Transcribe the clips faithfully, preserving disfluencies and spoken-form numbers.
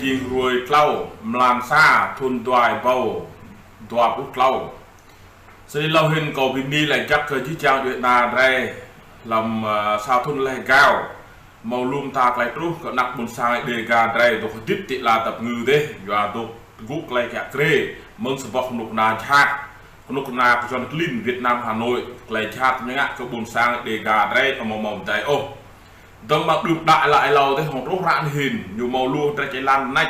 Jing hruê tlâo, mlan sa, thŭn dua êbâo dua pluh tlâo. Snăn êlâo hĭn kâo bi mni lač jăk kơ jih jang djuê ana drei hlăm, ơ, sa thŭn leh êgao. Mâo lu mta klei truh kơ anak ƀuôn sang Êđêga drei dôk hdĭp ti ala dap kngư dih, yua dôk tgŭ klei kiă kriê mơ̆ng sa boh knŭk kna jhat, knŭk kna kơ Yuăn klin Việt Nam Hà Nội, klei jhat ñu ngă kơ ƀuôn sang Êđêga drei amâo mâo mdei ôh. Dơ̆ng mơ̆ng đưm đă leh êlâo dih hŏng truh ară anei hĭn, ñu mâo lu hđrêč êlan mnêč,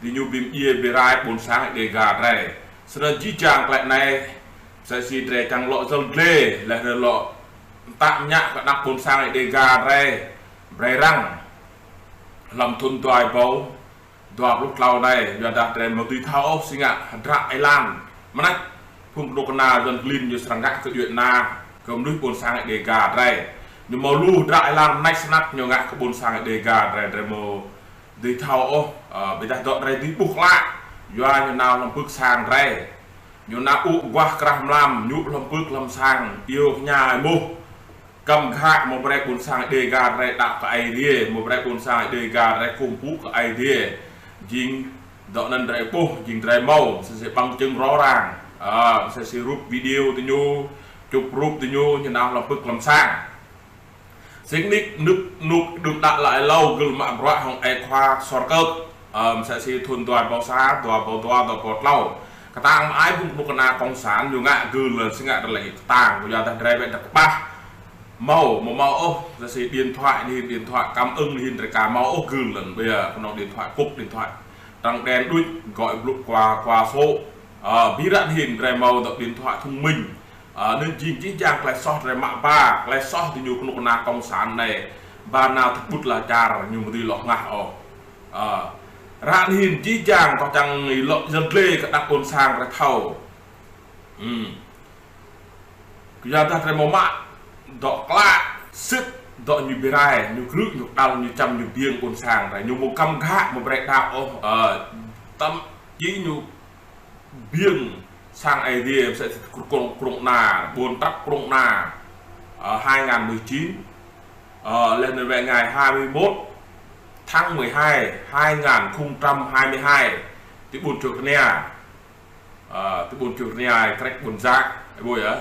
diñu bi mdjiê bi rai ƀuôn sang Êđêga drei. Snăn jih jang klei anei, msĕ si drei čiăng lŏ yăl dliê, leh anăn lŏ mtă mñă kơ anak ƀuôn sang Êđêga drei, brei răng hlăm thŭn dua êbâo dua pluh tlâo anei, yua dah drei amâo dưi thâo ôh si ngă hdră êlan mnêč phung knŭk kna Yuăn klin ñu srăng ngă kơ djuê ana, kơ mnuih ƀuôn sang Êđêga drei. Ñu mâo lu hdră êlan mnêč snăk ñu ngă kơ ƀuôn sang Êđêga drei, drei amâo dưi thâo ôh, ơ, ƀiădah dŏ drei dưi ƀuh klă, yua ñu nao hlăm pưk sang drei. Ñu nao ŭ aguah krah mlam, ñu hlăm pưk hlăm sang, iêu kña êmuh. Kăm ghă amâo brei ƀuôn sang Êđêga drei đăo kơ Aê Diê, amâo brei ƀuôn sang Êđêga drei kkuh mpŭ kơ Aê Diê. Jing dŏ anăn drei ƀuh, jing drei mâo, msĕ si bằng chứng rõ ràng. Ơ, msĕ si rup video diñu, čŭp rup diñu, ñu nao hlăm pưk hlăm sang. Snăn nik nuk nuk đưm đă leh êlâo gưl mă bruă hŏng aê khua Sor Kơk. Ơ, msĕ si thŭn dua êbâo sa, dua êbâo dua, dua êbâo tlâo. Ktang mơai phung knŭk kna cộng sản ñu ngă gưl leh si ngă drei lĕ ktang, kyuadah drei ƀiădah kƀah. Mâo, amâo mâo ôh, msĕ si điện thoại anei hĭn, điện thoại cảm ứng anei hĭn drei ka mâo ôh gưl leh, ƀiădah knŏng điện thoại cục, điện thoại trắng đen đuč, gọi blŭ qua, qua số. Ơ, bi ară anei hĭn drei mâo dŏ điện thoại thông minh. Ơ, anăn jing jih jang klei soh drei mă ba, klei soh diñu knŭk kna cộng sản anei, ba nao tơƀut lăn čar ñu amâo dưi lŏ hngah ôh. Ơ, ară anei hĭn jih jang kâo čiăng lŏ yăl dliê kơ anak ƀuôn sang drei thâo. Hm. Kyuadah drei amâo mă dŏ klă sĭt dŏ ñu bi rai, ñu krư̆, ñu kđăl, ñu čăm, ñu biêng ƀuôn sang drei, ñu amâo kăm ghă, amâo brei đăo ôh, ơ, tăm či ñu biêng sang Aê Diê, msĕ si krông, krông, krông ana, ƀuôn trăp krông ana, ơ, hai ngàn mười chín, ơ, leh anăn wĕ ngày hai mươi mốt tháng mười hai, hai ngàn không trăm hai mươi hai, ti ƀuôn Čư̆ Knia, ơ, ti ƀuôn Čư̆ Knia, krĕč ƀuôn Jă, ƀuh yơh.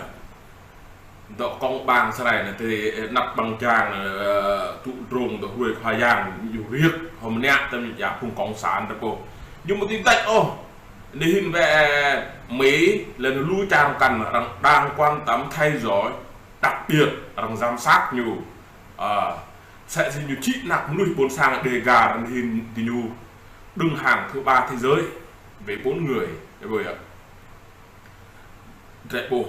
Dŏ công bằng sơrei anei ti, ơ, anăp ƀăng jang, ơ, tŭ drông dŏ hruê Khua Yang, ñu riêk, hŏng mniă tăm ñu djă phung cộng sản drei pô. Ñu amâo dưi dêč ôh. Anei hĭn wĕ Mỹ, leh anăn lu čar mkăn arăng đang quan tâm theo dõi, đặc biệt arăng giám sát ñu. Ơ, msĕ si ñu čhĭ anak mnuih ƀuôn sang Êđêga anei hĭn diñu đứng hàng thứ ba thế giới về buôn người, ƀuh yơh. Drei ƀuh.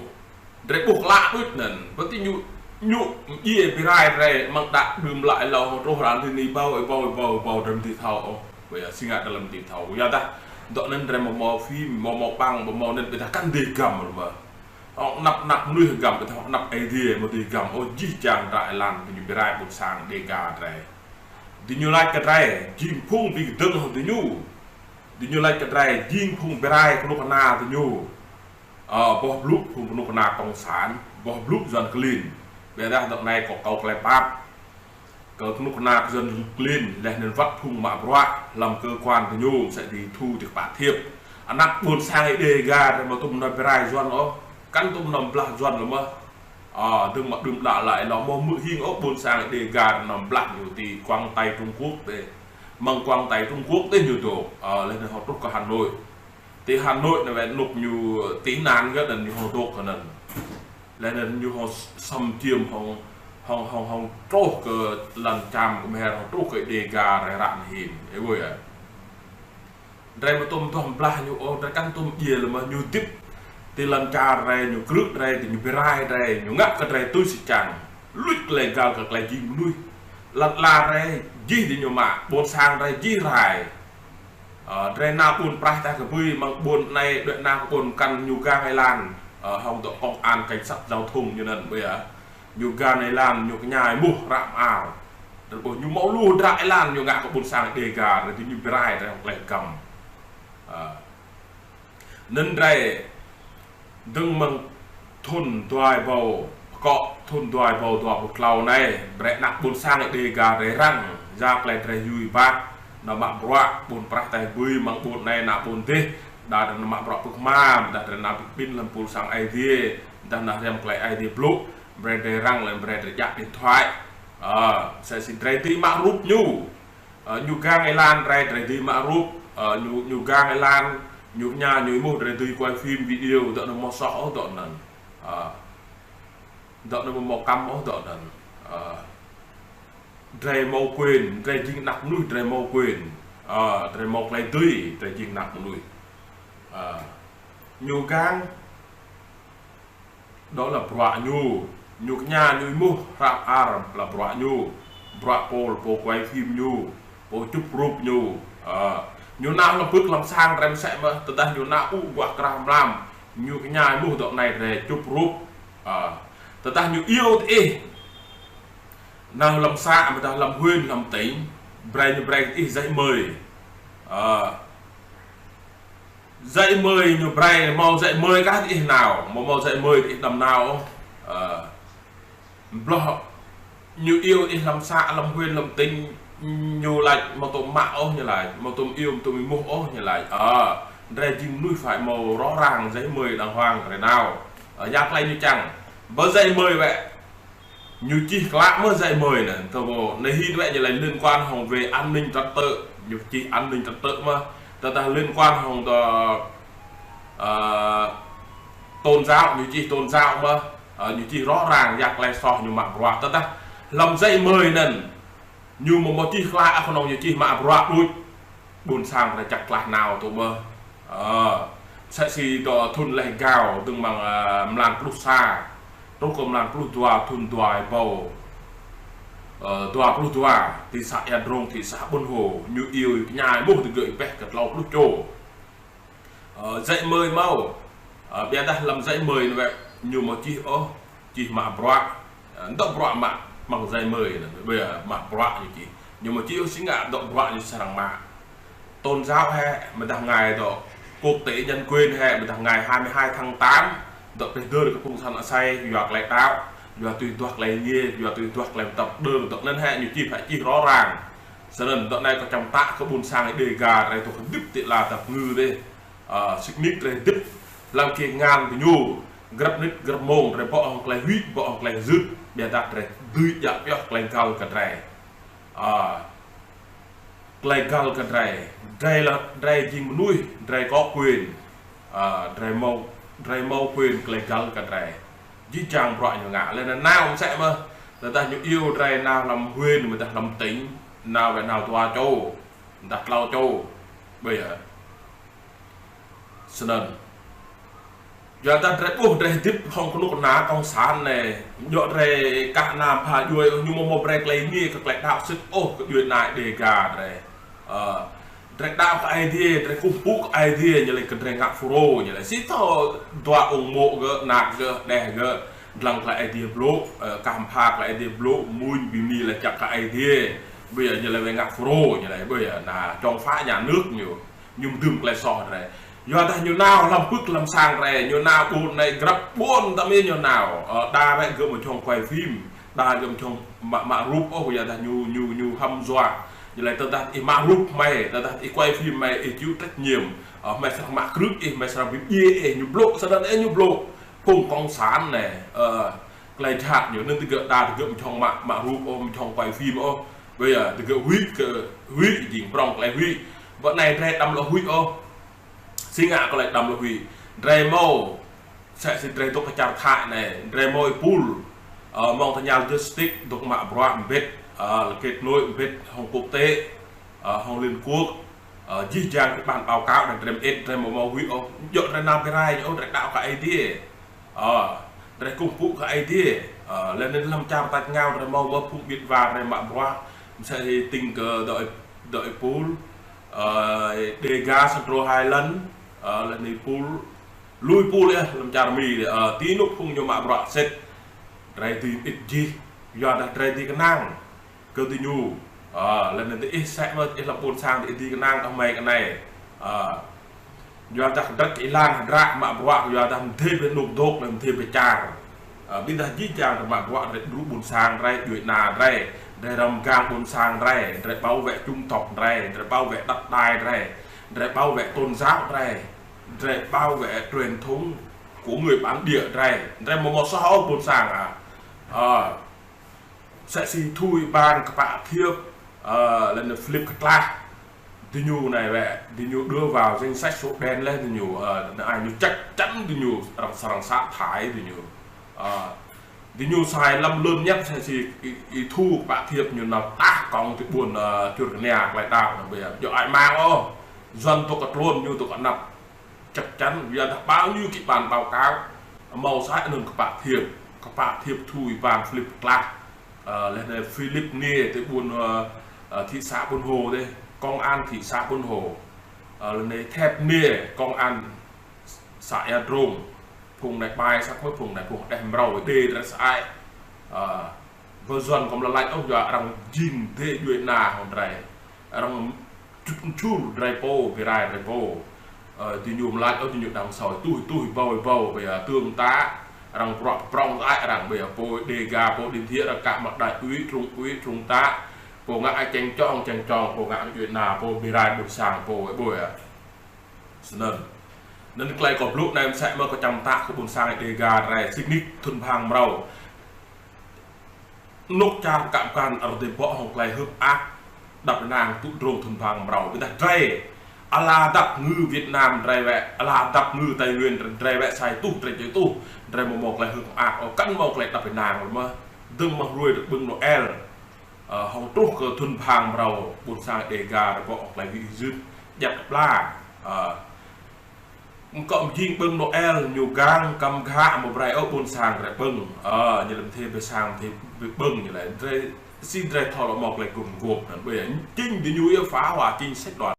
Drei ƀuh klă đuč anăn. Ƀiădah ñu, ñu mdjiê bi rai drei mơ̆ng đă đưm leh êlâo hŏng truh ară anei êbâo, êbâo, êbâo, êbâo drei amâo dưi thâo ôh. Ƀiădah si ngă drei amâo dưi thâo. Kyuadah dŏ anăn drei amâo mâo phim, amâo mâo ƀăng, amâo mâo anăn ƀiădah kăn dê găm leh mơh. Hŏng anăp anak mnuih găm, ƀiădah hŏng anăp Aê Diê amâo dưi găm ôh, jih jang hdră êlan diñu bi rai ƀuôn sang Êđêga drei. Diñu lač kơ drei, jing phung bi kdơ̆ng hŏng diñu. Diñu lač kơ drei, jing phung bi rai knŭk kna diñu. Ơ, boh blŭ phung knŭk kna cộng sản, boh blŭ Yuăn klin. Ƀiădah dŏ anei kâo akâo klei pap kơ knŭk kna Yuăn klin, leh anăn wăt phung mă bruă hlăm cơ quan diñu, msĕ si thu ti kpă thiêp. Anak ƀuôn sang Êđêga drei amâo tuôm nao bi rai Yuăn ôh, kăn tuôm nao blah Yuăn leh mơh. Ơ, dơ̆ng mơ̆ng đưm đă leh êlâo amâo hmư̆ hing ôh ƀuôn sang Êđêga nao blah ñu ti Quảng Tây Trung Quốc dih. Mơ̆ng Quảng Tây Trung Quốc dih ñu dôk, ơ, leh anăn hŏng truh kơ Hà Nội. Ti Hà Nội anei wĕ anôk ñu tị nạn gơ̆ anăn ñu hŏng dôk kơ anăn. Leh anăn ñu hŏng xâm chiếm hŏng, hŏng, hŏng, hŏng truh kơ lăn Čam Kmer, hŏng truh kơ Êđêga drei ară anei hĭn. Ơ, ƀuh yơh. Drei amâo tuôm tuôm blah ñu ôh, drei kăn tuôm djiê leh mơh, ñu hdĭp ti lăn čar drei, ñu krư̆ drei, diñu bi rai drei, ñu ngă kơ drei tui si čiăng. Luč klei găl kơ klei jing mnuih. Lăn ala drei jih diñu mă, ƀuôn sang drei jih rai. Ơ, drei nao ƀuôn prah tah kbưi, mơ̆ng ƀuôn anei đuĕ nao kơ ƀuôn mkăn ñu gang êlan, ơ, hŏng dŏ công an cảnh sát giao thông ñu anăn, ƀiădah ñu gang êlan, ñu kña êmuh ră mơar. Drei ƀuh ñu mâo lu hdră êlan ñu ngă kơ ƀuôn sang Êđêga, drei diñu bi rai drei hŏng klei găm. Ơ. Anăn drei dơ̆ng mơ̆ng thŭn dua êbâo, kŏ thŭn dua êbâo dua pluh tlâo anei, brei anak ƀuôn sang Êđêga drei răng, ya klei drei yui êbat. Nao mă bruă ƀuôn prah taih bui mơ̆ng ƀuôn anei nao ƀuôn dih, đa drei nao mă bruă pưk hma, dah drei nao bi kƀĭn hlăm pul sang Aê Diê, dah nao hriăm klei Aê Diê blŭ, brei drei răng leh brei drei djă điện thoại. Ơ, msĕ si drei dưi mă rup ñu. Ơ, ñu gang êlan drei, drei dưi mă rup, ơ, ñu, ñu gang êlan, ñu kña, ñu êmuh drei dưi quay phim video, dŏ anăn amâo soh ôh dŏ anăn. Ơ, dŏ anăn amâo mâo kăm ôh dŏ anăn. Ơ, drei mâo quyền, drei jing anak mnuih drei mâo quyền. Ơ, drei mâo klei dưi, drei jing anak mnuih. Ơ, ñu gang, đó là bruă ñu, ñu kña, ñu êmuh hră mơar là bruă ñu, bruă pô, pô quay phim ñu, pô čŭp rup ñu. Ơ, ñu nao hlăm pưk hlăm sang drei msĕ mơh, tơdah ñu nao ŭ aguah krah mlam, ñu kña êmuh dŏ anei drei čŭp rup. Ơ, tơdah ñu iêu diih nao hlăm xã, ƀiădah hlăm huyện, hlăm tỉnh, brei ñu brei diih giấy mời. Ơ, giấy mời ñu brei, mâo giấy mời kah diih nao, mâo, mâo giấy mời diih đăm nao. Ơ, mbloh ñu iêu diih hlăm xã, hlăm huyện, hlăm tỉnh, ñu lač amâo tuôm mă ôh ñu lač, amâo tuôm iêu, amâo tuôm êmuh ôh ñu lač. Ơ, drei jing mnuih phải mâo rõ ràng giấy mời đàng hoàng drei nao. Ơ, ya klei ñu čiăng. Bơ giấy mời wĕ, ñu čih klă mơh giấy mời anăn. Tơ mâo, anei hĭn wĕ ñu lač liên quan hŏng về an ninh trật tự, ñu čih an ninh trật tự mơh. Tơdah liên quan hŏng tơ, ơ, tôn giáo, ñu čih tôn giáo mơh. Ơ, ñu čih rõ ràng ya klei soh ñu mă bruă. Tơdah hlăm giấy mời anăn ñu amâo mâo čih klă, ơ, knŏng ñu čih mă bruă đuč. Ƀuôn sang drei čăk tlaih nao tŭ mơh. Ơ, msĕ si dŏ thŭn leh êgao dơ̆ng mơ̆ng, ơ, mlan pluh sa truh kơ mlan pluh dua, thŭn dua êbâo, ơ, dua pluh dua, ti xã Ea Drông, thị xã Buôn Hồ, ñu iêu kña êmuh digơ̆ êbeh kơ tlâo pluh čô. Ơ, giấy mời mâo. Ơ, ƀiădah hlăm giấy mời anăn wĕ ñu amâo čih ôh, čih mă bruă. Ơ, dŏ bruă mă mơ̆ng giấy mời anăn, ƀiădah mă bruă ñu čih. Ñu amâo čih ôh si ngă dŏ bruă ñu srăng mă. Tôn giáo hĕ, ƀiădah ngă dŏ quốc tế nhân quyền hĕ, ƀiădah ngày hai mươi hai tháng tám, dŏ peh dơr kơ phung săn asei, yua klei đăo, yua tui duah klei êngiê, yua tui duah klei mtăp dơr, dŏ anăn hĕ, ñu čih phải čih rõ ràng. Snăn dŏ anei kâo čăm mtă kơ ƀuôn sang Đêga drei dôk hdĭp ti ala dap ngư dih. Ơ, sĭt nik drei hdĭp hlăm kngan diñu, grăp mnĭt, grăp mmông, drei bŏ hŏng klei huĭ, bŏ hŏng klei hyưt, ƀiădah drei dưi djă pioh klei găl kơ drei. Ơ, klei găl kơ drei, drei lĕ, drei jing mnuih, drei có quyền. Ơ, drei mâo, drei mâo quyền klei găl kơ drei. Jih jang bruă ñu ngă, leh anăn nao msĕ mơh, tơdah ñu iêu drei nao hlăm huyện, ƀiădah hlăm tỉnh, nao wĕ nao dua čô, dah tlâo čô, ƀiădah snăn. Yua dah drei ƀuh drei hdĭp hŏng knŭk kna cộng sản anei, djŏ drei kah nao pha djuê, ñu amâo mâo brei klei êngiê kơ klei đăo sĭt ôh kơ djuê ana Đêga drei. Ơ, drei đăo kơ Aê Diê, drei kkuh mpŭ kơ Aê Diê, ñu lač kơ drei ngă FULRO, ñu lač si thâo dua ung mô̆ gơ̆, anak gơ̆, đeh gơ̆, dlăng klei Aê Diê blŭ, ơ, kah pha klei Aê Diê blŭ, mmuñ bi mni lač jăk kơ Aê Diê. Ƀiădah ñu lač wĕ ngă FULRO, ñu lač ƀiădah na chống phá nhà nước ñu. Ñu mdưm klei soh drei. Yua dah ñu nao hlăm pưk hlăm sang drei, ñu nao ƀuôn anei grăp ƀuôn tăm ih ñu nao. Ơ, đa wĕ gơ̆ amâo jhŏng quay phim, đa gơ̆ amâo jhŏng mă, mă rup ôh, yua dah ñu, ñu, ñu hăm dọa. Ñu lač tơdah ih mă rup hmei, tơdah ih quay phim hmei, ih chịu trách nhiệm. Ơ, hmei srăng mă krư̆ ih, hmei srăng bi mdjiê ih, ñu blŭ, snăn ih ñu blŭ. Phung cộng sản anei, ơ, klei jhat ñu, anăn digơ̆ đa digơ̆ amâo jhŏng mă, mă rup ôh, amâo jhŏng quay phim ôh. Ƀiădah digơ̆ huĭ kơ, huĭ jing prŏng klei huĭ. Bơ anei drei đăm lŏ huĭ ôh. Si ngă kơ lač đăm lŏ huĭ. Drei mâo, msĕ si drei dôk kơ čar Thái anei, drei mâo êpul, ơ, mơ̆ng tơñal justice dôk mă bruă mbĭt, ơ, lŏ kết nối mbĭt hŏng quốc tế, ơ, hŏng Liên Quốc, ơ, jih jang kơ ban báo cáo anăn drei mơĭt, drei amâo mâo huĭ ôh. Djŏ drei nao bi rai ôh, drei đăo kơ Aê Diê. Ơ, drei kkuh mpŭ kơ Aê Diê. Ơ, leh anăn hlăm čar tač êngao drei mâo mơh phung ƀiădah drei mă bruă, msĕ si tĭng kơ dŏ, dŏ êpul, ơ, Đêga Central Highland, ơ, leh anăn êpul, lu êpul yơh hlăm čar Mi, ơ, ti anôk phung ñu mă bruă sĭt. Drei dưi mơĭt jih, yua dah drei dưi knang kơ diñu. Ơ, leh anăn diih msĕ mơh, ih hlăm ƀuôn sang diih dưi knang kơ hmei kơ anei. Ơ, yua dah drei êlan hdră mă bruă, yua dah mdê bi anôk dôk, leh mdê bi čar. Ơ, ƀiădah jih jang drei mă bruă drei đru ƀuôn sang drei, djuê ana drei, Drei răng mgang ƀuôn sang drei, drei bảo vệ chủng tộc drei, drei bảo vệ đất đai drei, drei bảo vệ tôn giáo drei, drei bảo vệ truyền thống của người bản địa drei. Drei amâo mâo soh ôh ƀuôn sang ah. Ơ, msĕ si thu êban kpă thiêp, ơ, leh anăn Philip Ktlah. Diñu anei wĕ, diñu đưa vào danh sách số đen leh diñu, ơ, anei ñu chắc chắn diñu arăng, arăng sa thải diñu. Ơ, diñu sai lăm lơn ñăt msĕ si Y, Y Thu kpă thiêp ñu nao tah kŏng ti ƀuôn, ơ, Čư̆ Knia klei đăo anăn ƀiă. Djŏ ai mang ôh, Yuăn dôk kơ tluôn ñu dôk kơ anăp. Chắc chắn, Yuăn dah bao nhiêu ký bản báo cáo, amâo sa anăn kpă thiêp, kpă thiêp thu êban Philip Ktlah. Ơ, leh anei Philip Niê ti ƀuôn, ơ, ơ, thị xã Buôn Hồ dih, công an thị xã Buôn Hồ. Ơ, leh anei Thep Niê, công an xã Ea Drông. Phung anei ƀai săk mơh, phung anei phung hđeh mrâo Êđê drei sơăi. Ơ, bơ Yuăn kăm lăn lač ôh, yua arăng jing dê djuê ana hŏng drei. Arăng čŭt čur drei pô, bi rai drei pô. Ơ, diñu mlač ôh, diñu đang soi tuh, tuh, êbâo, êbâo, ƀiă tương tác. Arăng bruă prŏng sơăi arăng, ƀiă pô Đêga, pô Điên Thiện, arăng kă mă đại úy, trung úy, trung tá. Pô ngă ai čĕng čŏng, čĕng čŏng, pô ngă djuê ana, pô bi rai ƀuôn sang, pô ƀuh ah. Snăn. Anăn klei kâo blŭ anei msĕ mơh kâo čiăng mtă kơ ƀuôn sang Đêga drei, sĭt nik thŭn bhang mrâo. Anôk čar kă mkăn arăng dê bŏ hŏng klei hơ̆k mơak, êđăp ênang tŭ drông thŭn bhang mrâo. Ƀiădah drei, ala dăp ngư Việt Nam drei wĕ, ala dăp ngư Tây Nguyên drei wĕ sa êtuh, drei sa êtuh, drei amâo mâo klei hơ̆k mơak ôh, kăn mâo klei êđăp ênang mơh. Dơ̆ng mơ̆ng hruê dơ̆ng ƀơ̆ng Noel, ơ, hŏng truh kơ thŭn bhang mrâo, ƀuôn sang Đêga drei bŏ hŏng klei huĭ hyưt, djăp kpla. Ơ, mkŏ mjing ƀơ̆ng Noel, ñu gang, kăm ghă, amâo brei ôh ƀuôn sang drei ƀơ̆ng. Ơ, ñu lĕ mthê bi sang, mthê bi ƀơ̆ng ñu lĕ. Drei, si drei thâo lŏ mâo klei gum guôp anăn. Ƀiă, chính diñu yơh phá hoại chính sách đoàn.